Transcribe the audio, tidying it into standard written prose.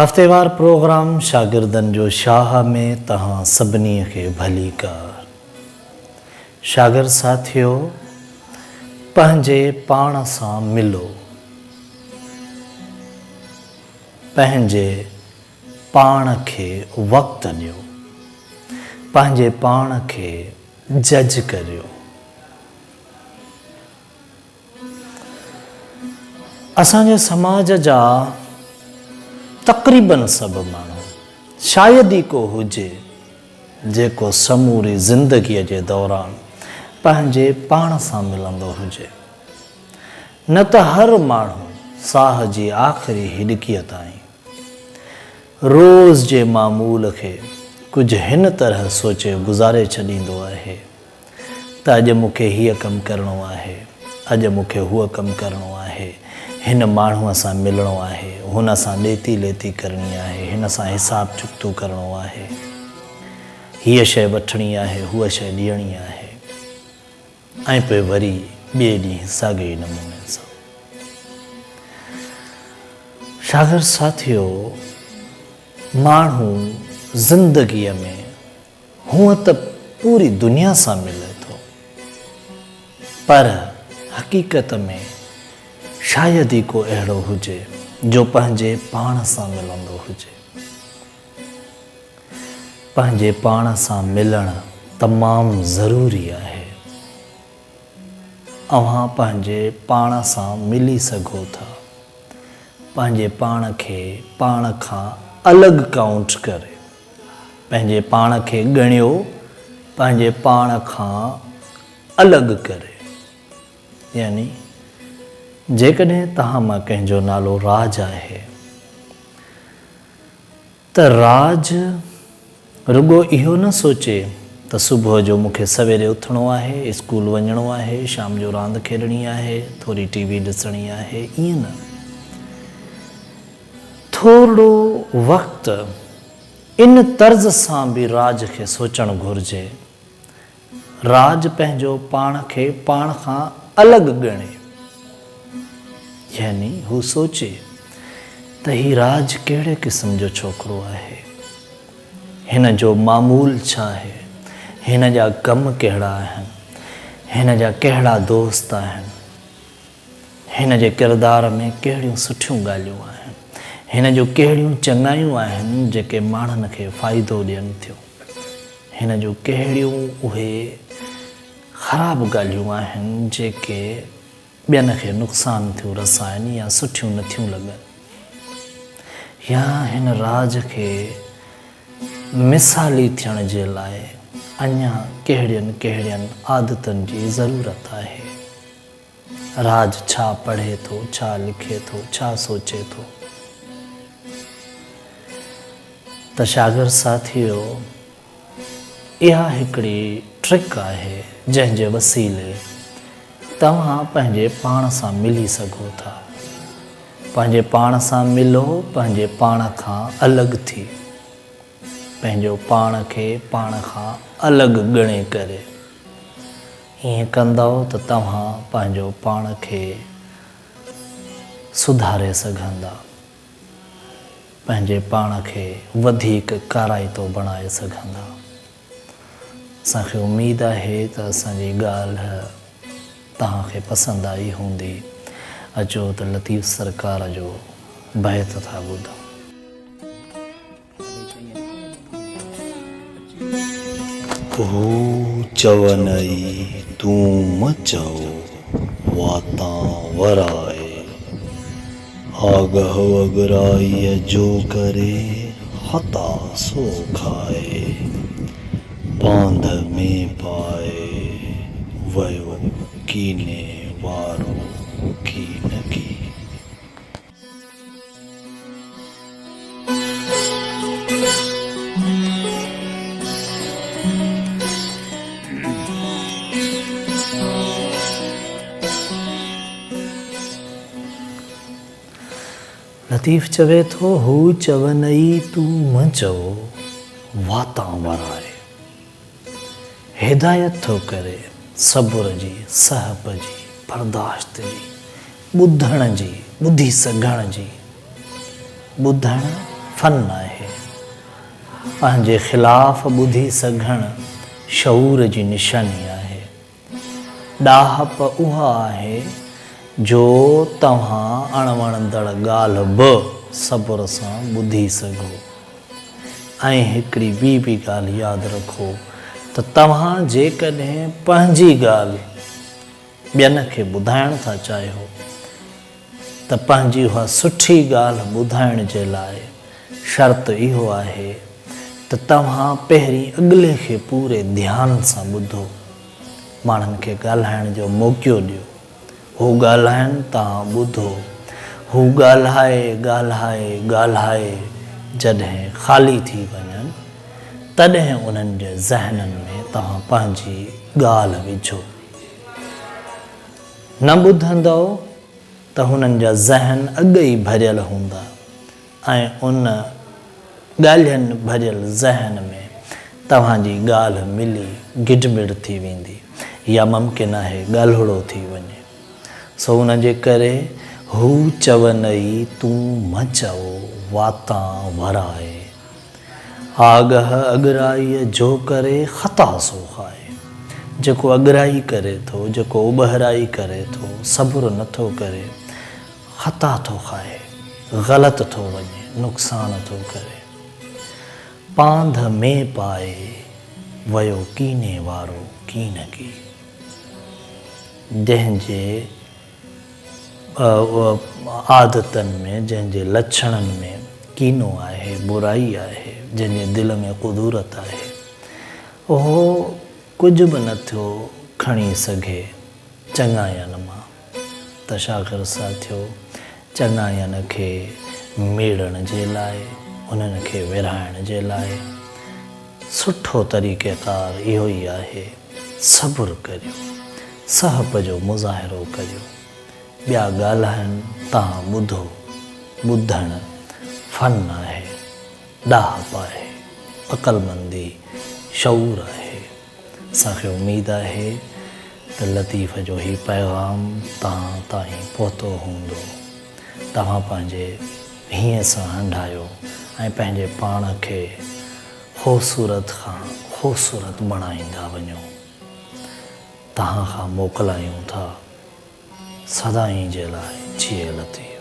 هفتيوار پروگرام شاگردن جو شاهه ۾ توهان سڀني کي ڀليڪار. شاگرد ساٿيو پنهنجي پاڻ سان ملو. پنهنجي پاڻ کي وقت ڏيو. پنهنجي پاڻ کي جج ڪريو. اسان جي سماج جا تقريبن سڀ ماڻهو، شايد ئي ڪو هجي جيڪو سموري زندگيء جي دوران پنهنجي پاڻ سان ملندو هجي. نه ته هر ماڻهو ساهه جي آخري هڏڪيء تائين روز جي معمول کي ڪجهه هن طرح سوچي گذاري ڇڏيندو آهي. ته اڄ مون کي هيء ڪم ڪرڻو آهي، اڄ مون کي هوء ڪم ڪرڻو آهي، هن ماڻهوء سان ملڻو آهي، هن سان ڏيتي ليتي ڪرڻي آهي، هن سان حساب چڪتو ڪرڻو آهي، هيء شيء وٺڻي آهي، هوء شيء ڏيڻي آهي ۽ پوء وري ٻئي ڏينهن ساڳئي ئي نموني سان. شاگرد ساٿيو! ماڻهو زندگيء ۾ هونء ته پوري دنيا سان ملي ٿو پر حقيقت ۾ شايد ئي ڪو اهڙو هجي جو پنهنجي پاڻ سان ملندو هجي. پنهنجي پاڻ سان ملڻ تمام ضروري آهي. اوهان پنهنجي پاڻ سان ملي سگهو ٿا. پنهنجي پاڻ کي پاڻ کان الڳ ڪائونٽ ڪري. پنهنجي پاڻ کي ڳڻيو، پنهنجي پاڻ کان الڳ ڪري. يعني جيڪڏهن توهان مان ڪنهن جو نالو راج آهي ته راج رڳو اهو نه سوچي ته صبح جو مون کي سويري اٿڻو آهي، اسڪول وڃڻو آهي، شام جو راند کيڏڻي آهي، ٿوري ٽي وي ڏسڻي آهي، ائين نه. ٿورڙو وقت ان طرز سان به راج کي سوچڻ گهرجي. راج پنهنجو پاڻ کي پاڻ کان الڳ ڳڻي. يعني هو سوچي ته هي راج ڪهڙي قسم جو ڇوڪرو آهي. هن جو معمول ڇا آهي. هن جا ڪم ڪهڙا آهن. هن جا ڪهڙا دوست آهن. هن جي ڪردار ۾ ڪهڙيون سٺيون ڳالهيون آهن؟ هن جون ڪهڙيون چڱايون آهن جيڪي ماڻهن کي فائدو ڏين ٿيون؟ هن جون ڪهڙيون اهي خراب ڳالهيون آهن جيڪي ٻين کي نقصان ٿيون رسائن يا سٺيون نٿيون لڳن؟ يا هن راز کي مثالي ٿيڻ جي لاء اڃا ڪهڙين ڪهڙين عادتن جي ضرورت آهي؟ راج ڇا پڙهي ٿو، ڇا لکي ٿو، ڇا سوچي ٿو. ته شاگرد ساٿيو اها هڪڙي ٽرڪ آهي جنهن جي وسيلي توهان پنهنجي پاڻ سان ملي سگهو ٿا. پنهنجي پاڻ سان ملو، پنهنجي پاڻ کان الڳ ٿي. پنهنجو پاڻ کي پاڻ کان الڳ ڳڻي ڪري. ائين ڪندؤ ته توهان پنهنجو پاڻ کي سڌاري سگهندا، پنهنجي پاڻ کي وڌيڪ ڪارائتو بڻائي سگهندا. اسان کي اميد آهي ته اسان جي ڳالهه توهان کي پسند آئي هوندي. اچو ته لطيف سرڪار جو بيت ٿا ٻڌون. هو چونئي تون م چئو، واتان ورائي. آگهه اڳرائيء جو ڪري، خطا سو کائي. پانڌ ۾ پائي، ويو ڪيني وارو ڪي نه ڪي. لطيف چوي ٿو، هو چونئي تون م چئو، واتان ورائي. هدايت ٿو ڪري صبر جي، سهپ جي، برداشت جي، ٻڌڻ جي، ٻڌي سگهڻ جي. ٻڌڻ فن آهي. پنهنجي خلاف ٻڌي سگهڻ شعور جي نشاني آهي. ڏاهپ اها آهي جو توهان اڻوڻندڙ ڳالهه به صبر سان ٻڌي سگهو. ۽ هڪڙي ٻي به ڳالهه ياد رکو ته توهان جيڪڏهن پنهنجي ڳالهه ٻين کي ٻڌائڻ ٿا چاهيو ته پنهنجي اها سٺي ڳالهه ٻڌائڻ جي لاء شرط اهو آهي ته توهان پهرين اڳلي کي پوري ڌيان سان ٻڌو، ماڻهن کي ڳالهائڻ جو موقعو ڏيو، هو ڳالهائن توهان ٻڌو، هو ڳالهائي ڳالهائي ڳالهائي جڏهن خالي ٿي وڃن تڏهن انهن جي ذهنن ۾ توهان پنهنجي ڳالهه وجهو. نه ٻڌندؤ ته هنن جا ذهن اڳ ئي ڀريل هوندا ۽ ان ڳالهين ڀريل ذهن ۾ توهان جي ڳالهه ملي گڊمڙ ٿي ويندي يا ممڪن آهي ڳالهوڙو ٿي وڃي. سو ان جي ڪري هو چونئي تون م چئو واتان ورائي. آگهه اڳرائيء جو ڪري خطا سو کائي. جيڪو اڳرائي ڪري ٿو، جيڪو اٻهرائي ڪري ٿو، صبر نه ٿو ڪري، خطا ٿو کائي، غلط ٿو وڃي، نقصان ٿو ڪري. پانڌ ۾ پائي ويو ڪيني وارو ڪينڪي. جنهن جي عادتن ۾، جنهن جي لڇڻن ۾ ڪينو آهي، برائي آهي، جنهن جي دل ۾ ڪدورت آهي، اهو ڪجهه به نه ٿيو کڻي سگهي چڱاين مان. ته شاگر ساٿيو، چڱاين کي ميڙڻ جي لاء، انهن کي ورهائڻ جي لاء سٺو طريقيڪار اهو ئي آهي، صبر ڪريو، سهپ جو مظاهرو ڪريو، ٻيا ڳالهائن تان ٻڌو، ٻڌڻ فن آهي، ڏاهپ آهي، عقلمندي، شعور آهي. اسان کي اميد آهي ته لطيف جو هي پيغام توهان تائين پهتو هوندو. توهان پنهنجي هينئين سان هنڍايو ۽ پنهنجي پاڻ کي خوبصورت کان خوبصورت بڻائيندا وڃو. توهان کان موڪلايون ٿا. سدائين جي لاء جيئي لطيف.